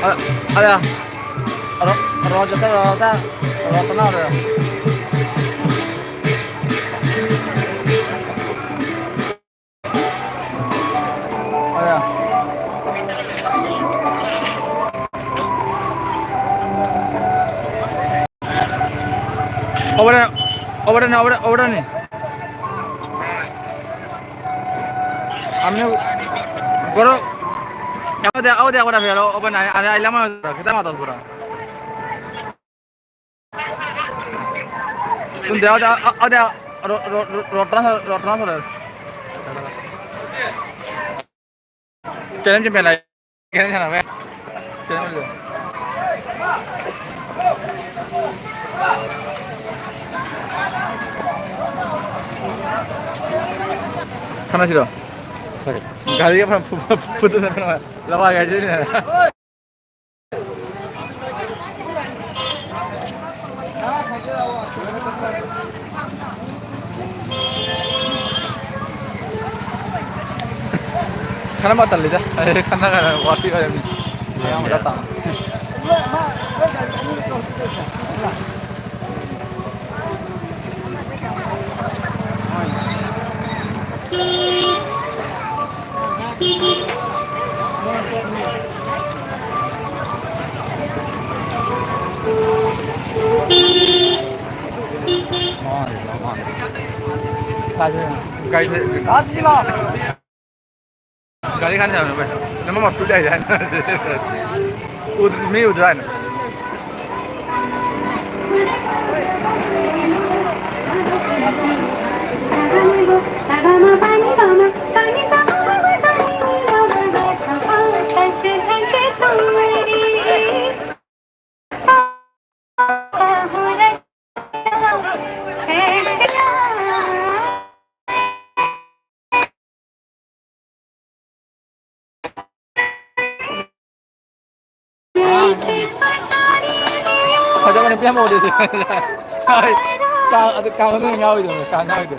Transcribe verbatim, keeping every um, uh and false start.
Ada, ada. Ro-, Roger, Roger, Roger, Roger. Ada. Over, over, over, over. Amne goro. Aude, aude, aude, pero over na, ana aila ma kita ma dos pura. Tunde aude, aude, ro, ro, ro, rotna, rotna sore. Challenge me lai. Challenge na me. Challenge. Khana siro. Sorry. Gari ka pura fu-, fu-, fu-, laba gari na. Khana ma talida. Khana khana wati ba ni. Ayam da ta. Guys, guys, guys. Gari khan jana bhai. Nama must to jai jana. ꯎꯗ꯭ꯔ-, ꯃꯤ ꯎꯗ꯭ꯔꯥ ꯍꯥꯏꯅ꯫ ꯐꯖꯕ ꯅꯨꯄꯤ ꯑꯃ ꯎꯔꯦ꯫ ꯀꯥꯡ, ꯑꯗꯨ ꯀꯥꯡ ꯃꯅꯨꯡ ꯌꯥꯎꯔꯤꯗꯣ, ꯀꯥꯡ ꯌꯥꯎꯔꯤꯗꯣ꯫